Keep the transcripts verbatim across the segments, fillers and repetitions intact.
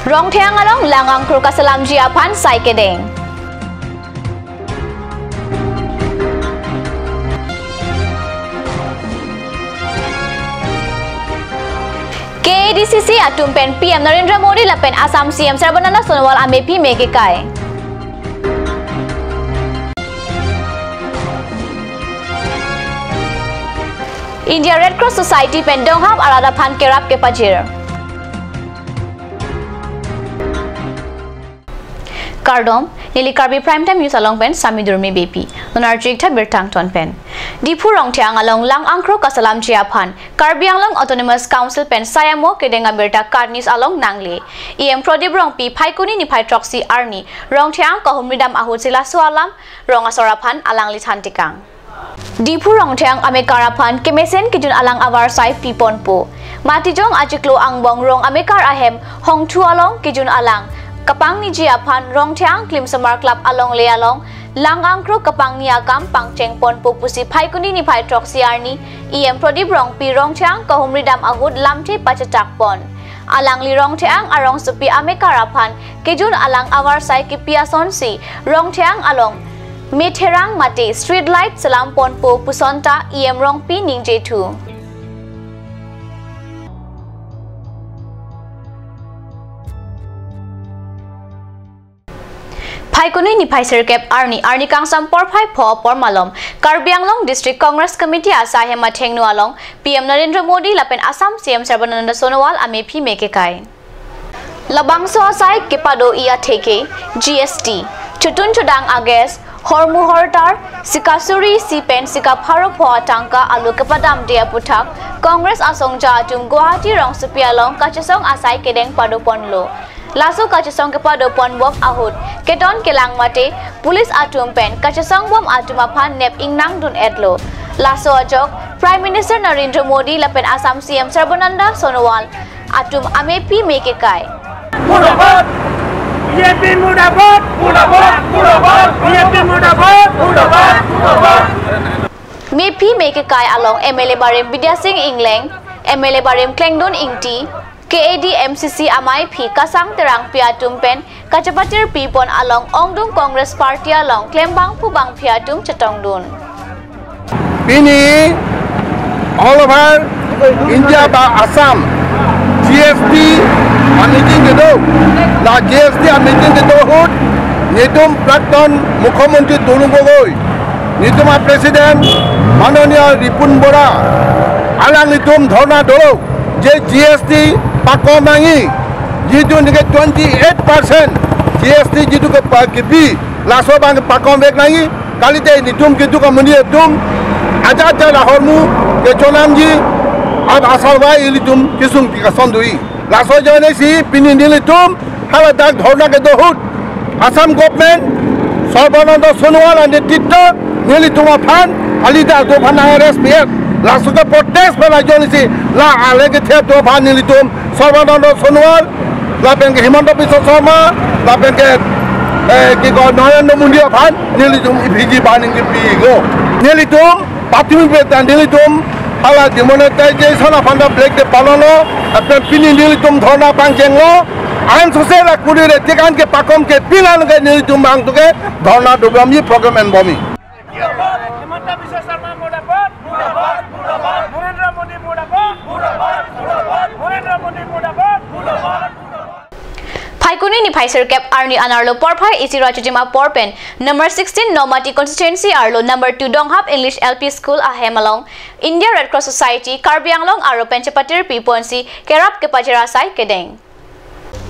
Rongtheng along lang angkrok kaselamji aphan sai kedeng. K A D C C atum pen P M Narendra Modi lapen Assam C M Sarbananda Sonowal amephi me kekai. India Red Cross Society pen donghap arat aphan kerap kepajir. Kardom, neli Karbi Prime Time News along pen Sami Durmi Beypi. Non arju-ik tha birta angton pen. Diphu Rongtheng along lang angkrok kaselamji aphan Karbi Anglong Autonomous Council pen sai amo kedeng abirta KAT News along nangle. E M Prodip Rongpi Phaikuni niphai throksi arni Rongtheng kahumri dam ahutsi laso alam rong asor aphan alangli than tekang. Diphu Rongtheng amekar aphan kemesen kejun alang avarsai piponpo. Matijong achiklo angbong rong amekar ahem Hongthu along kejun alang kapangniji aphan Rongtheng Klimsomar Club alongle along lang angkrok kapangni akam pangchengponpo pusi Phaikuni niphai throksi arni E M Prodip Rongpi Rongtheng kahumri dam ahut lamthe pachetakpon. Alangli Rongtheng arongsopi amekar aphan kejun alang avarsai kipi asonsi Rongtheng along metherang mate street light selamponpo puson ta E M Rongpi ningjethu. Phaikuni niphai sirkep arni, arni kangsam porphai pho apor malom Karbi Anglong District Congress Committee asai hem athengno along P M Narendra Modi lapen Assam C M Sarbananda Sonowal amephi me kekai. Labangso asai kepado-i atheke G S T, chotun chodang a-gas, hormu hortar, sika suri isi pen sika pharo pho atangka alu kepadamde aputhak Congress asongja atum Guwahati rongsopi along kachesong asai kedeng padoponlo. Laso kachesong kepadoponbom ahut keton kelang mate police atum pen kachesongbom atum aphan nep ingnangdun-etlo. Laso ajok Prime Minister Narendra Modi lapen Assam C M Sarbananda Sonowal atum amephi me kekai. Murdabad! B J P murdabad! Murdabad! Murdabad! B J P murdabad! Murdabad! Murdabad! Mephi me kekai along M L A barim Bidya Sing Engleng, M L A barim Klengdun Ingti, K A D M C C amei aphi Kasang Terangpi atum pen kachepatirpipon along ongdung Congress Party along klembangphu bangphi atum chetongdun. Pini all over India ba Assam G S T a-meeting kedo, la G S T a-meeting kedo ahut nelitum Prakton Mukhyamantri Tarun Gogoi, nelitum a-President Mananiya Ripun Bora, alanglitum dhorna dolo je G S T pakom nangji, jitu neke twenty eight percent G S T jitu kepa-, kepi, laso abang pakomvek nangji, kalite nelitum keduk amonit atum ajat ajat ahormu kechonamji, ab asarvai ilitum kesung pikasong do-i. Laso ajoine si pini nelitum haladak dhorna kedo ahut Assam government, Sarbananda Sonowal anti tito nelitum aphan, alida atum aphan nang-arrest pi-et. Laso ke protest pen ajoine si la ale kethep atum aphan nelitum Sarbananda Sonowal lapen ke Himanta Biswa Sarma lapen ke, eh, kiko Narendra Modi aphan nelitum iphi ji warning kepi-iklo. Nelitum patumi petan nelitum hala demonetization aphan ta black day palonlo, lapen pini nelitum dhorna pangchenglo. Ansose la kuri re tikan kepakom ke pilan ke nelitum bang tuke dhorna dobomji, program enbomji. Himanta Biswa Sarma murdabad! Murdabad! Murdabad! Narendra Modi murdabad! Murdabad! Murdabad! Narendra Modi murdabad! Murdabad! Phaikuni niphai sirkep arni anerlo porphai isi ra chojima apor pen number sixteen Nomati constituency arlo number two Donghap English L P School ahem along India Red Cross Society Karbi Anglong aro pen chepatirpiponsi kerap kepajir asai kedeng.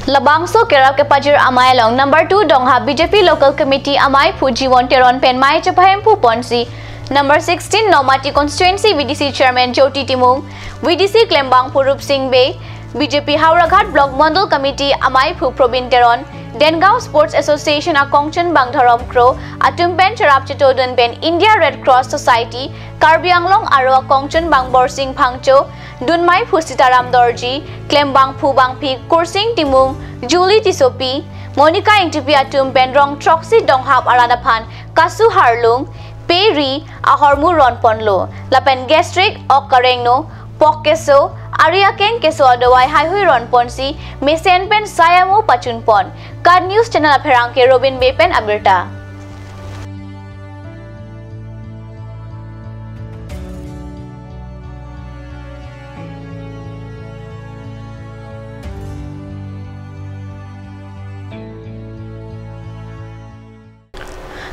Labangso kerap kepajir amei along number two Donghap B J P Local Committee ameiphu Jiwon Teron pen mei chepahemphuponsi number sixteen Nomati constituency V D C Chairman Jyoti Timung, V D C klembangphu Rupsing Bey, B J P Howraghat Block Mondol Committee ameiphu Probin Teron, Dengaon Sports Association akongchun bang Dharom Kro atum pen cherap chetodun pen India Red Cross Society Karbi Anglong aro akongchun bang Borsing Phangcho, dunmeiphu Sitaram Dorji, klembangphu bangphi Kursing Timung, Julie Tissopi, Monica Ingtipi atum pen rong throksi Donghap arat aphan kasu harlung, pe ri ahormu ronponlo, lapen gastric, ok karengno, Pok keso, ari akeng keso adovai haihui ronponsi, mesen pen sai amo pachunpon. KAT News Channel apherangke Robin Bey pen abirta.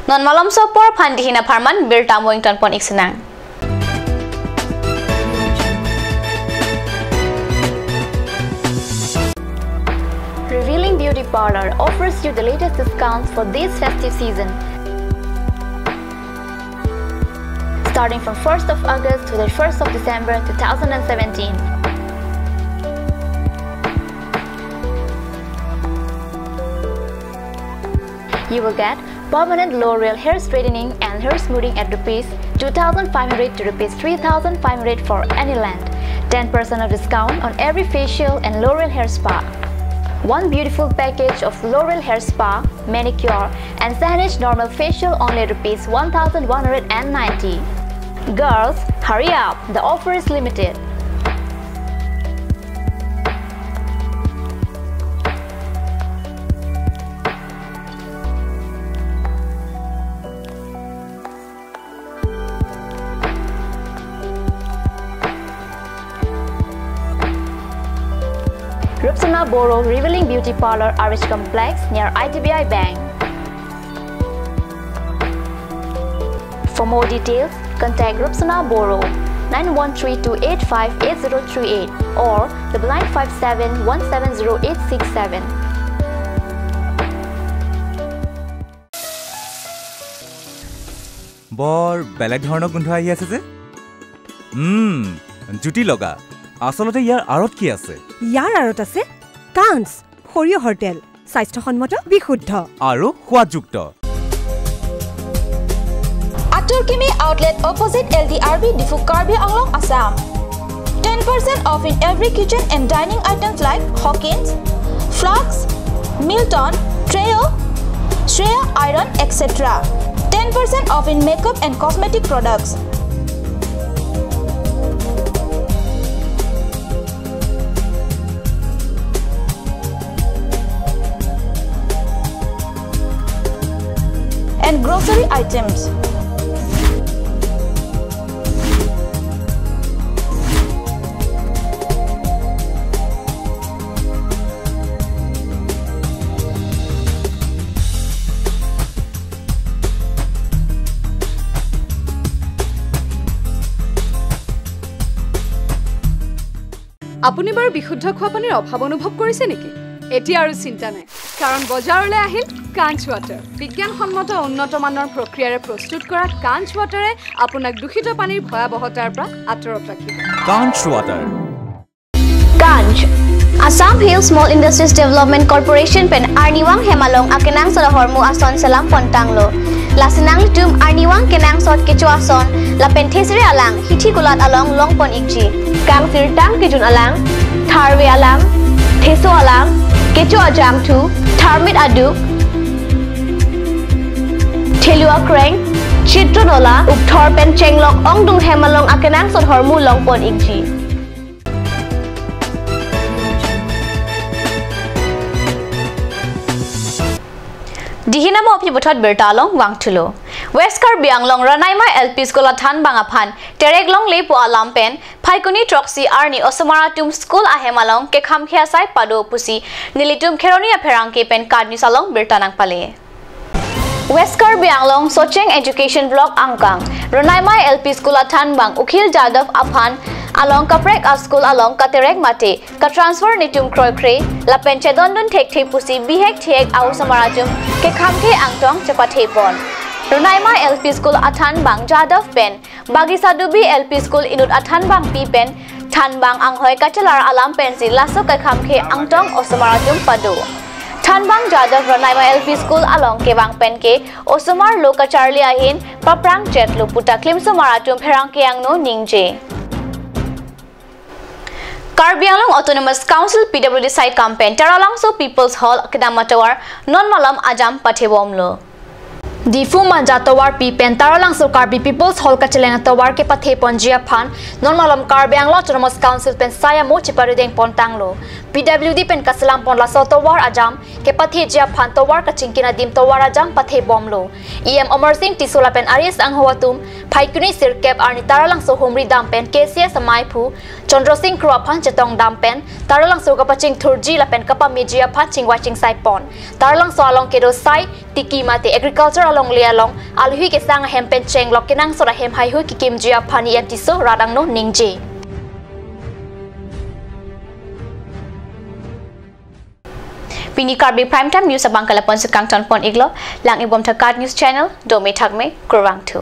Non malomso apor aphan dihina pharman birta mo ingtonpon ik sinang. Revealing Beauty Parlor offers you the latest discounts for this festive season. Starting from first of August to the first of December two thousand and seventeen. You will get permanent L'Oreal hair straightening and hair smoothing at rupees two thousand five hundred to rupees three thousand five hundred for any length. Ten percent of discount on every facial and L'Oreal hair spa. One beautiful package of L'Oreal hair spa, manicure, and Saneesh normal facial only rupees one thousand one hundred and ninety. Girls, hurry up! The offer is limited. Rupsona Boro Revealing Beauty Parlor, R H Complex, near I D B I Bank. For more details, contact Rupsona Boro, nine one three two eight five eight zero three eight or double nine five seven one seven zero eight six seven. বৰ বেলেগ ধৰণৰ গোন্ধ আহি আছে যে। উম, জুতি লগা। আচলতে ইয়াৰ আঁৰত কি আছে? ইয়াৰ আঁৰত আছে কাঞ্চ সৰিয়হৰ তেল, স্বাস্থ্যসন্মত, বিশুদ্ধ আৰু সোৱাদযুক্ত। Atur Kimi Outlet, opposite L D R B, Diphu, Karbi Anglong, Assam. Ten percent off in every kitchen and dining items like Hawkins, flasks, Milton, Trio, Shreya Iron, et cetera. Ten percent off in makeup and cosmetic products. And grocery items. আপুনি বাৰু বিশুদ্ধ খোৱা পানীৰ অভাৱ অনুভৱ কৰিছে নেকি? এতিয়া আৰু চিন্তা নাই, কাৰণ বজাৰলৈ আহিল কাঞ্চ ৱাটাৰ। বিজ্ঞানসন্মত উন্নত মানৰ প্ৰক্ৰিয়াৰে প্ৰস্তুত কৰা কাঞ্চ ৱাটাৰে আপোনাক দূষিত পানীৰ ভয়াৱহতাৰ পৰা আঁতৰত ৰাখিব। কাঞ্চ water. Kanch, Assam Hill Small Industries Development Corporation pen arnivang hem along akenangsot ahormu ason selam pontanglo. Lasi nanglitum arnivang kenangsot kecho ason lapen thesere alang hithi kulat along longpon ikji. Kangsirtang kejun alang, tharve alang, theso alang, kecho ajangthu, tharmit aduk, thelu akreng, chitro nola, ukthor pen chenglok ongdung hem along akenangsot ahormu longpon ikji. Dihina mo aphi puthot birta along vangthulo. West Karbi Anglong Ranaima L P School athanbang aphan terek longle pu alam pen Phaikuni throksi arni osomar atum school ahem along kekhamkhe asai pado pusi nelitum Kheroni apherangke pen KAT News along birta nangpale. West Karbi Anglong Socheng Education Block angkang Ranaima L P School athanbang Ukhil Jadhav aphan along kaprek a school along katerek mate katransfer netum kroikre lapen chedondun thekthe pusi bihek thihek a osomar atum kekhamkhe angtong chepathepon. Ranaima L P School athanbang Jadhav pen Bagisa Dubi L P School inut athanbangpi pen thanbang anghoi kachelar alam pensi laso kekhamkhe angtong osomar atum pado. Thanbang Jadhav Ranaima L P School along kevang penke osomar lo kacharli ahin paprang chetlo puta klimsomar atum pherangke angno ningje. Karbi Anglong Autonomous Council P W D side campaign Taralangso People's Hall kedam atovar non malom ajam pathebomlo. Diphu Manja tovarpi pen Taralangso Karbi People's Hall kacheleng atovar kepathe ponji aphan non malom Karbi Anglong Autonomous Council pen sai amo cheparudeng pontanglo. P W D pen kaselam pon laso tovar ajam kepatheji aphan tovar kachingki adim tovar ajam pathe bomlo. E M Amarsing Tisso lapen R S angho atum Phaikuni sirkep arni Taralangso humri dam pen K C S amaiphu Chandra Sing Kro aphan chetong dam pen Taralangso kapachingthurji lapen kapameji aphan chingvai chingsai pon. Taralangso along kedo sai, tiki mate agriculture alongle along alui kesang ahem pen chenglok kenangsot ahem haihui kekimji aphan E M Tisso rat angno ningje. Pini Karbi Prime Time News abang ke lapu-an si kangton pon iklo, lang-ik bom tha KAT News Channel, dome thakme, kurvangthu.